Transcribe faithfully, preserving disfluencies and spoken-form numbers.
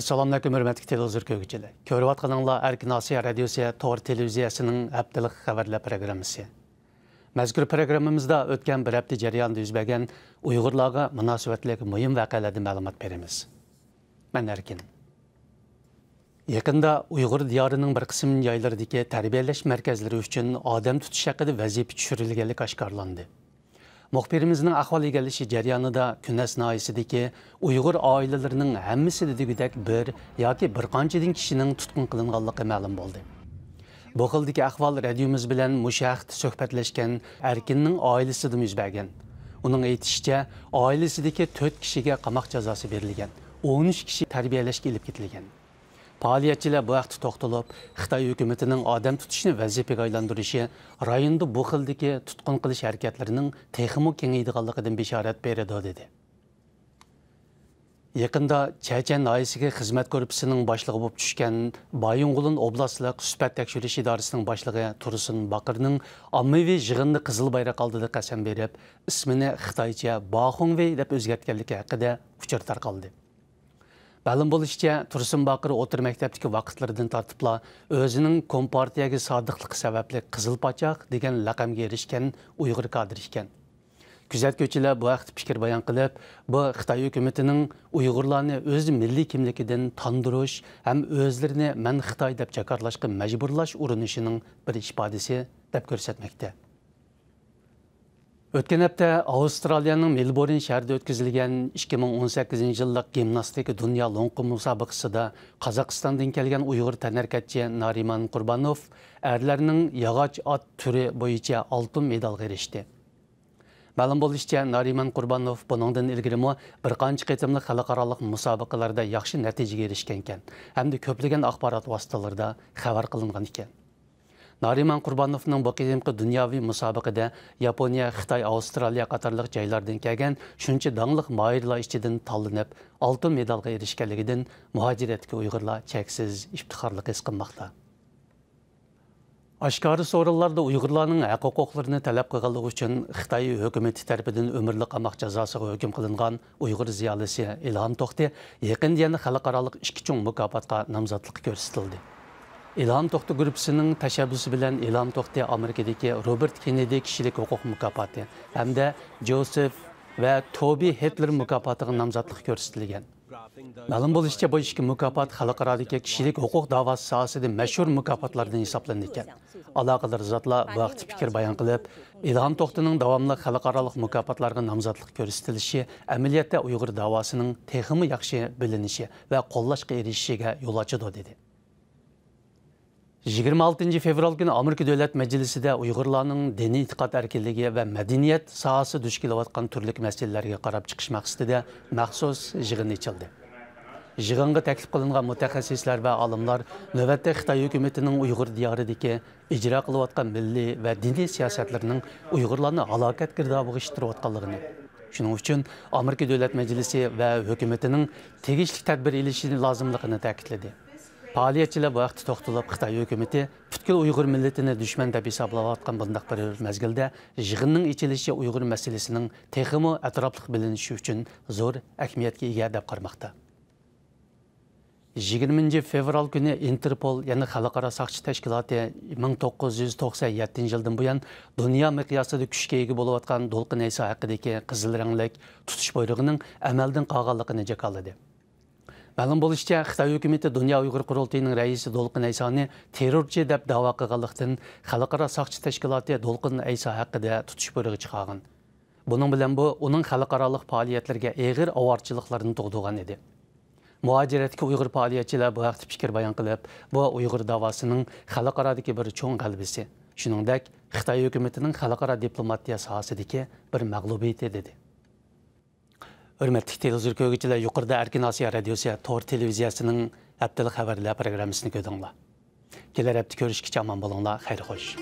ئەسسالامۇئەلەيكۇم، ھۆرمەتلىك تېلېۋىزور كۆرگۈچىلەر. كۆرۈۋاتقىنىڭلار ئەركىن ئاسىيا رادىيوسى تور تېلېۋىزىيەسىنىڭ ھەپتىلىك خەۋەرلەر پروگراممىسى. مەزكۇر پروگراممىمىزدا ئۆتكەن بىر ھەپتە جەريانىدا يۈز بەرگەن ئۇيغۇرلارغا مۇناسىۋەتلىك مۇھىم ۋەقەلەردىن مەلۇمات بېرىمىز. مەن ئەركىن. يېقىندا ئۇيغۇر دىيارىنىڭ بىر قىسىم جايلىرىدىكى تەربىيەلەش مەركەزلىرى ئۈچۈن ئادەم تۇتۇش ھەققىدە ۋەزىپە چۈشۈرۈلگەنلىكى ئاشكارىلاندى. مۇخبىرىمىزنىڭ ئەھۋال ئىگىلىشى جەريانىدا كۈنەس ناھىيەسىدىكى ئۇيغۇر ئائىلىلىرىنىڭ ھەممىسىدە دېگۈدەك بىر ياكى بىر قانچىدىن كىشىنىڭ تۇتقۇن قىلىنغانلىقى مەلۇم بولدى. بۇ خىلدىكى ئەھۋال رادىيومىز بىلەن مۇشۇ ھەقتە سۆھبەتلەشكەن ئەركىننىڭ ئائىلىسىدىمۇ يۈز بەرگەن. ئۇنىڭ ئېيتىشىچە، ئائىلىسىدىكى تۆت كىشىگە قاماق جازاسى بېرىلگەن، ئون ئۈچ كىشى تەربىيەلەشكە ئېلىپ كېتىلگەن. پائالىيەتچىلەر بۇ ھەقتە توختىلىپ، خىتاي ھۆكۈمىتىنىڭ ئادەم تۇتۇشنى ۋەزىپىگە ئايلاندۇرۇشى رايوندا بۇ خىلدىكى تۇتقۇن قىلىش ھەرىكەتلىرىنىڭ تېخىمۇ كېڭىيىدىغانلىقىدىن بېشارەت بېرىدۇ، دېدى. يېقىندا چەچەن ناھىيەسىگە خىزمەت گۇرۇپپىسىنىڭ باشلىقى بولۇپ چۈشكەن بايىنغولىن ئوبلاستلىق سۈپەت تەكشۈرۈش ئىدارىسىنىڭ باشلىقى تۇرسۇن باقىرنىڭ ئاممىۋى يىغىندا قىزىل بايراق ئالدىدا قەسەم بېرىپ، ئىسمىنى خىتايچە باخۇڭۋېي دەپ ئۆزگەرتكەنلىكى ھەققىدە ئۇچۇر تارقالدى. مەلۇم بولۇشىچە، تۇرسۇن باقىر ئوتتۇرا مەكتەپتىكى ۋاقىتلىرىدىن تارتىپلا ئۆزىنىڭ كومپارتىيەگە سادىقلىقى سەۋەبلىك قىزىل پاچاق دېگەن لەقەمگە ئېرىشكەن ئۇيغۇر كادىرى ئىكەن. كۆزەتكۈچىلەر بۇ ھەقتە پىكىر بايان قىلىپ، بۇ خىتاي ھۆكۈمىتىنىڭ ئۇيغۇرلارنى ئۆز مىللىي كىملىكىدىن تاندۇرۇش ھەم ئۆزلىرىنى مەن خىتاي دەپ جاكارلاشقا مەجبۇرلاش ئۇرۇنۇشىنىڭ بىر ئىپادىسى دەپ كۆرسەتمەكتە. ئۆتكەن ھەپتە ئاۋسترالىيەنىڭ مېلبورن شەھىرىدە ئۆتكۈزۈلگەن ئىككى مىڭ ئون سەككىزىنچى يىللىق گىمناستىكا دۇنيا لوڭقا مۇسابىقىسىدا قازاقىستاندىن كەلگەن ئۇيغۇر تەنھەرىكەتچى نارىمان قۇربانوف ئەرلەرنىڭ ياغاچ ئات تۈرى بويىچە ئالتۇن مېدالغا ئېرىشتى. مەلۇم بولۇشىچە، نارىمان قۇربانوف بۇنىڭدىن ئىلگىرىمۇ بىر قانچە قېتىملىق خەلقئارالىق مۇسابىقىلەردە ياخشى نەتىجىگە ئېرىشكەنىكەن ھەمدە كۆپلىگەن ئاخبارات ۋاسىتىلىرىدا خەۋەر قىلىنغان ئىكەن. نارىمان قۇربانوفنىڭ بۇ قېتىمقى دۇنياۋى مۇسابىقىدە ياپونىيە، خىتاي، ئاۋسترالىيە قاتارلىق جايلاردىن كەلگەن شۇنچە داڭلىق ماھىرلار ئىچىدىن تاللىنىپ، ئالتۇن مېدالغا ئېرىشكەنلىكىدىن مۇھاجىرەتتىكى ئۇيغۇرلار چەكسىز ئىپتىخارلىق ھېس قىلماقتا. ئاشكارا سورۇنلاردا ئۇيغۇرلارنىڭ ھەق-ھوقۇقلىرىنى تەلەپ قىلغانلىقى ئۈچۈن خىتاي ھۆكۈمىتى تەرىپىدىن ئۆمۈرلۈك قاماق جازاسىغا ھۆكۈم قىلىنغان ئۇيغۇر زىيالىيسى ئىلھام توختى يېقىندا يەنە خەلقئارالىق ئىككى چوڭ مۇكاپاتقا نامزاتلىققا كۆرسىتىلدى. ئىلھام توختى گۇرۇپپىسىنىڭ تەشەببۇسى بىلەن ئىلھام توختى ئامېرىكىدىكى روبېرت كېننېدى كىشىلىك ھوقۇق مۇكاپاتى ھەمدە جوزېف ۋە توبى ھېتلېر مۇكاپاتىغا نامزاتلىققا كۆرسىتىلگەن. مەلۇم بولۇشىچە، بۇ ئىككى مۇكاپات خەلقئارادىكى كىشىلىك ھوقۇق داۋاسى ساھەسىدە مەشھۇر مۇكاپاتلاردىن ھېسابلىنىدىكەن. ئالاقىدار زاتلار بۇ ھەقتە پىكىر بايان قىلىپ، ئىلھام توختىنىڭ داۋاملىق خەلقئارالىق مۇكاپاتلارغا نامزاتلىق كۆرسىتىلىشى ئەمەلىيەتتە ئۇيغۇر داۋاسىنىڭ تېخىمۇ ياخشى بىلىنىشى ۋە قوللاشقا ئېرىشىشىگە يول ئاچىدۇ، دېدى. يىگىرمە ئالتىنچى فېۋرال كۈنى ئامېرىكا دۆلەت مەجلىسىدە ئۇيغۇرلارنىڭ دىنىي ئېتىقاد ئەركىنلىكى ۋە مەدەنىيەت ساھەسىدە دۇچ كېلىۋاتقان تۈرلۈك مەسىلىلەرگە قاراپ چىقىش مەقسىتىدە مەخسۇس يىغىن ئېچىلدى. يىغىنغا تەكلىپ قىلىنغان مۇتەخەسسىسلەر ۋە ئالىملار نۆۋەتتە خىتاي ھۆكۈمىتىنىڭ ئۇيغۇر دىيارىدىكى ئىجرا قىلىۋاتقان مىللىي ۋە دىنىي سىياسەتلىرىنىڭ ئۇيغۇرلارنى ھالاكەت گىردابىغا ئىتتىرىۋاتقانلىقىنى، شۇنىڭ ئۈچۈن ئامېرىكا دۆلەت مەجلىسى ۋە ھۆكۈمىتىنىڭ تېگىشلىك تەدبىر ئېلىشى لازىملىقىنى تەكىتلىدى. پائالىيەتچىلەر بۇ ھەقتە توختىلىپ، خىتاي ھۆكۈمىتى پۈتكۈل ئۇيغۇر مىللىتىنى دۈشمەن دەپ ھېسابلاۋاتقان بۇنداق بىر مەزگىلدە يىغىننىڭ ئېچىلىشى ئۇيغۇر مەسىلىسىنىڭ تېخىمۇ ئەتراپلىق بىلىنىشى ئۈچۈن زور ئەھمىيەتكە ئىگە دەپ قارىماقتا. يىگىرمىنچى فېۋرال كۈنى ئىنتېرپول، يەنى خەلقئارا ساقچى تەشكىلاتى، مىڭ توققۇز يۈز توقسەن يەتتىنچى يىلدىن بۇيان دۇنيا مىقياسىدا كۈچكە ئىگە بولۇۋاتقان دولقۇن ئەيسا ھەققىدىكى قىزىل رەڭلىك تۇتۇش بۇيرۇقىنىڭ ئەمەلدىن قالغانلىقىنى جاكارلىدى. مەلۇم بولۇشىچە، خىتاي ھۆكۈمىتى دۇنيا ئۇيغۇر قۇرۇلتىيىنىڭ رەئىسى دولقۇن ئەيسانى تېررورچى دەپ دەۋا قىلغانلىقتىن، خەلقئارا ساقچى تەشكىلاتى دولقۇن ئەيسا ھەققىدە تۇتۇش بۇيرۇقى چىقارغان. بۇنىڭ بىلەن بۇ، ئۇنىڭ خەلقئارالىق پائالىيەتلىرىگە ئېغىر ئاۋارىچىلىقلارنى تۇغدۇرغان ئىدى. مۇھاجىرەتتىكى ئۇيغۇر پائالىيەتچىلەر بۇ ھەقتە پىكىر بايان قىلىپ، بۇ ئۇيغۇر داۋاسىنىڭ خەلقئارادىكى بىر چوڭ غەلىبىسى، شۇنىڭدەك خىتاي ھۆكۈمىتىنىڭ خەلقئارا دىپلوماتىيە ساھەسىدىكى بىر مەغلۇبىيىتى، دېدى. ھۆرمەتلىك تېلېۋىزور كۆرگۈچىلەر، يۇقىرىدا ئەركىن ئاسىيا رادىيوسى تور تېلېۋىزىيەسىنىڭ ھەپتىلىك خەۋەرلەر پروگراممىسىنى كۆردۈڭلار. كېلەر ھەپتە كۆرۈشكىچە ئامان بولۇڭلار، خەير خوش.